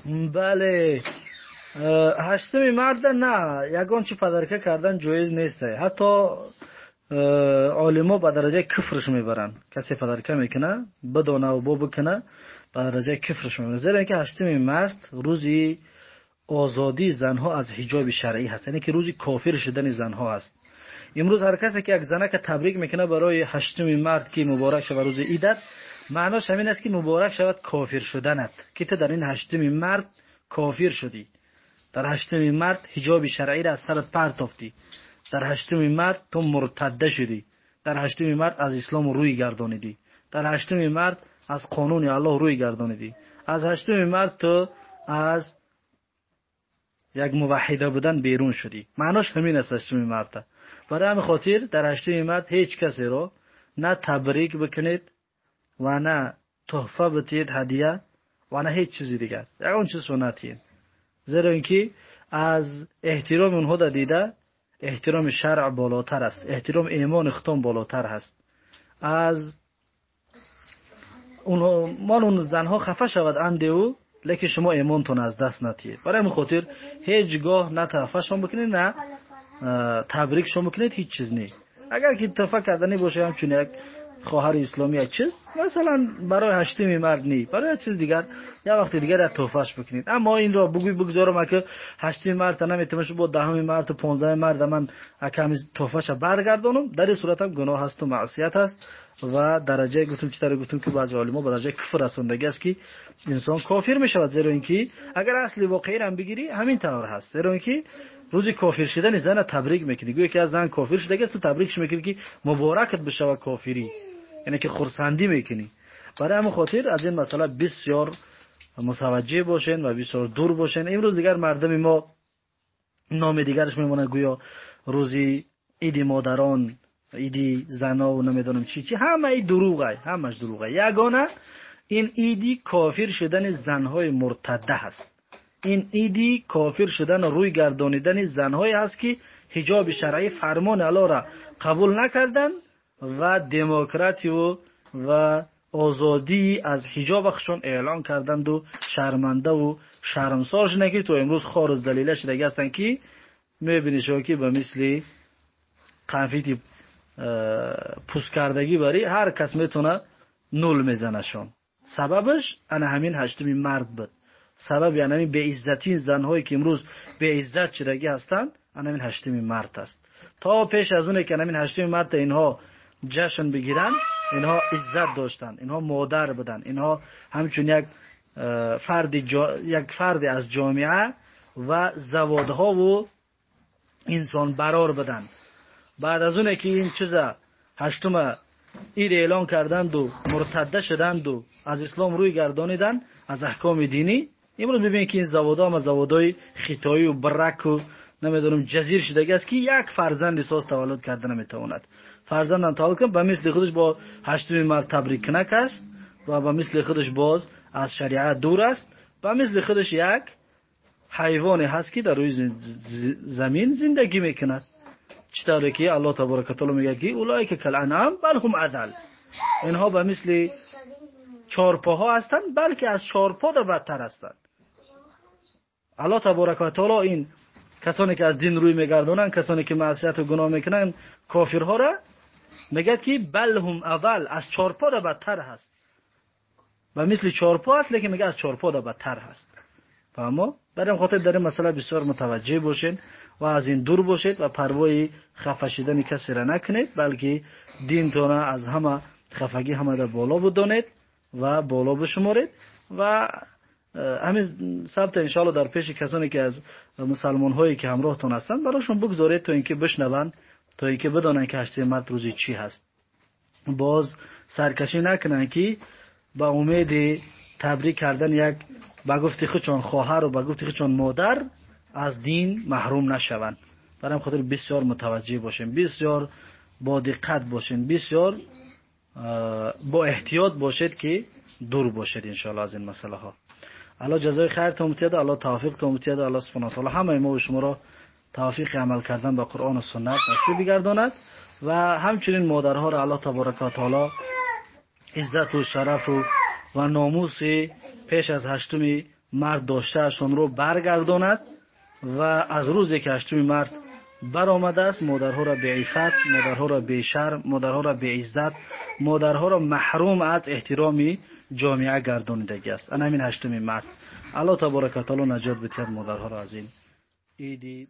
Бале, ҳаштуми марда на ягон чи падарка кардан ҷоиз нест. Ҳатто олимо ба дараҷаи куфрш мебаранд. Касе падарка мекуна, бидонаву бо бикуна, ба дараҷаи куфрш мебаранд. Зеро ин ки ҳаштуми март рӯзи озодии занҳо аз ҳиҷоби шаръӣ ҳаст, яъне ки рӯзи кофир шудани занҳо аст. Имрӯз ҳар касе ки як занака табрик мекунад барои ҳаштуми март, ки муборак шавад рӯзи идат, маънош ҳамин аст, ки муборак шавад кофир шуданат, ки ту дар ин ҳаштуми март кофир шудӣ. Дар ҳаштуми март ҳиҷоби шаръиро аз сарат партофтӣ. Дар ҳаштуми март ту муртадда шудӣ. Дар ҳаштуми март аз ислом рӯй гардонидӣ. Дар ҳаштуми март аз қонуни Аллоҳ рӯй гардонидӣ. Аз ҳаштуми март ту аз як муваҳҳида будан берун шудӣ. Маънош ҳамин аст ҳаштуми марта. Барои ҳамин хотир дар ҳаштуми март ҳеҷ касеро на табрик бикунед ва на туҳфа битиҳед, ҳадия, ва на ҳеҷ чизи дигар. Ягон чизро натиҳед. Зеро ин ки аз эҳтироми онҳо да дида эҳтироми шаръ болотар аст, эҳтироми имони худтон болотар ҳаст. Аз онҳо мол он занҳо хафа шавад андеву, лекин шумо имонтон аз даст натиҳед. Барои ҳамин хотир ҳеҷ гоҳ на туҳфашон бикунед, на табрикшон бикунед, ҳеҷ чиз не. Агар ки туҳфа карданӣ бошад, ҳамчун як хоҳари исломӣ як чиз, масалан барои ҳаштуми март не, барои як чиз дигар, як вақти дигар як туҳфаш бикунед. Аммо инро бугӯй бигзорам, ака ҳаштуми марта наметавонам, бо даҳуми марту понздаҳуми марта ман аками туҳфаша баргардонам, дар ин сурат ҳам гуноҳ ҳасту маъсият ҳаст ва дараҷаи гуфтум, чӣ тавре гуфтум, ки баъзе олимо ба дараҷаи куфр расондагӣ аст, ки инсон кофир мешавад. Зеро ин ки агар асли воқеиро ҳам бигирӣ ҳамин тавр ҳаст. Зеро ин ки рӯзи кофир шудани зана табрик мекунӣ, гӯё ки аз зан кофир шудагӣ аст, ту табрикш мекунӣ, ки муборакат бишавад кофирӣ, яъне ки хурсандӣ мекунӣ. Барои ҳамин хотир аз ин масъала бисёр мутаваҷҷеҳ бошен ва бисёр дур бошен. Имрӯз дигар мардуми мо номи дигараш мемонад, гӯё рӯзи иди модарон, иди занов, намедонам чӣ чӣ, ҳамаи дурӯғай, ҳамаш дурӯғай. Ягона ин иди кофир шудани занҳои муртадда ҳаст. Ин иди кофир шудан ва рӯй гардонидани занҳое ҳаст, ки ҳиҷоби шаръӣ фармони Аллоҳро қабул накарданд ва демократию ва озодӣ аз ҳиҷоби худшон эълон карданду шармандаву шармсор шуданд, ки то имрӯз хору залила шудагӣ ҳастанд, ки мебинӣ шумо, ки ба мисли конфети пусткардагӣ бари ҳар кас метавона нул мезанашон. Сабабаш ана ҳамин ҳаштуми март буд. Сабаби ана ҳамин беиззатии занҳое, ки имрӯз беиззат шудагӣ ҳастанд, ана ҳамин ҳаштуми март аст. То пеш аз оне ки ана ҳамин ҳаштуми марта инҳо ҷашн бигиранд, инҳо иззат доштанд, инҳо модар буданд, инҳо ҳамчун як фарди аз ҷомеа ва заводҳову инсонбарор буданд. Баъд аз оне ки ин чиза ҳаштума ид эълон карданду муртадда шуданду аз ислом рӯй гардониданд, аз аҳкоми динӣ, имрӯз мебинем, ки ин заводҳо ҳама заводҳои хитоию браку намедонам ҷазир шудагӣ аст, ки як фарзанди соз таваллуд карда наметавонад. Фарзандам таваллуд кунад, ба мисли худаш бо ҳаштуми март табриккунак аст ва ба мисли худаш боз аз шариат дур аст, ба мисли худаш як ҳайвоне ҳаст, ки дар рӯи замин зиндагӣ мекунад. Чӣ тавре ки Аллоҳ таборака таоло мегӯяд, ки улоика кал анъам бал ҳум адал, инҳо ба мисли чорпоҳо ҳастанд, балки аз чорпо да бадтар ҳастанд. Аллоҳ таборака ва таоло ин касоне ки аз дин рӯй мегардонанд, касоне ки маъсияту гуноҳ мекунанд, кофирҳоро мегӯяд, ки бал ҳум адал, аз чорпо да бадтар ҳаст. Ба мисли чорпо аст, лекин мегӯяд аз чорпо да бадтар ҳаст. Фаҳмо? Бар ин хотир дар ин масъала бисёр мутаваҷҷеҳ бошед ва аз ин дур бошед ва парвои хафа шудани касеро накунед, балки динтона аз ҳама хафагӣ ҳама дар боло бидонед ва боло бишуморед. Ва ҳамин сабта иншоаллоҳ дар пеши касоне ки аз мусалмонҳое ки ҳамроҳтон ҳастанд барошон бигзоред, то инки бишнаванд, то инки бидонанд, ки ҳаштуми март рӯзи чӣ ҳаст. Боз саркашӣ накунанд, ки ба умеди табрик кардан як ба гуфти худшон хоҳару ба гуфти худшон модар аз дин маҳрум нашаванд. Барои ҳамин хотир бисёр мутаваҷҷеҳ бошем, бисёр бо диққат бошем, бисёр бо эҳтиёт бошед, ки дур бошед иншоаллоҳ аз ин масъалаҳо. Аллоҳ ҷазои хайртон бидиҳад, Аллоҳ тавфиқтон бидиҳад, Аллоҳ субҳонаҳу ва таоло ҳамаи мо ва шуморо тавфиқи амал кардан ба Қуръону суннат насиб бигардонад ва ҳамчунин модарҳоро Аллоҳ таборака ва таоло иззату шарафу ва номуси пеш аз ҳаштуми март доштаашонро баргардонад ва аз рӯзе ки 8 март баромадааст, модарҳоро беиффат, модарҳоро бешарм, модарҳоро беиззат, модарҳоро маҳрум аз эҳтироми ҷомеа гардонидагӣ аст. Ана ҳамин 8 март. Аллоҳ таборака ва таоло наҷот бидиҳад модарҳоро аз ин иди.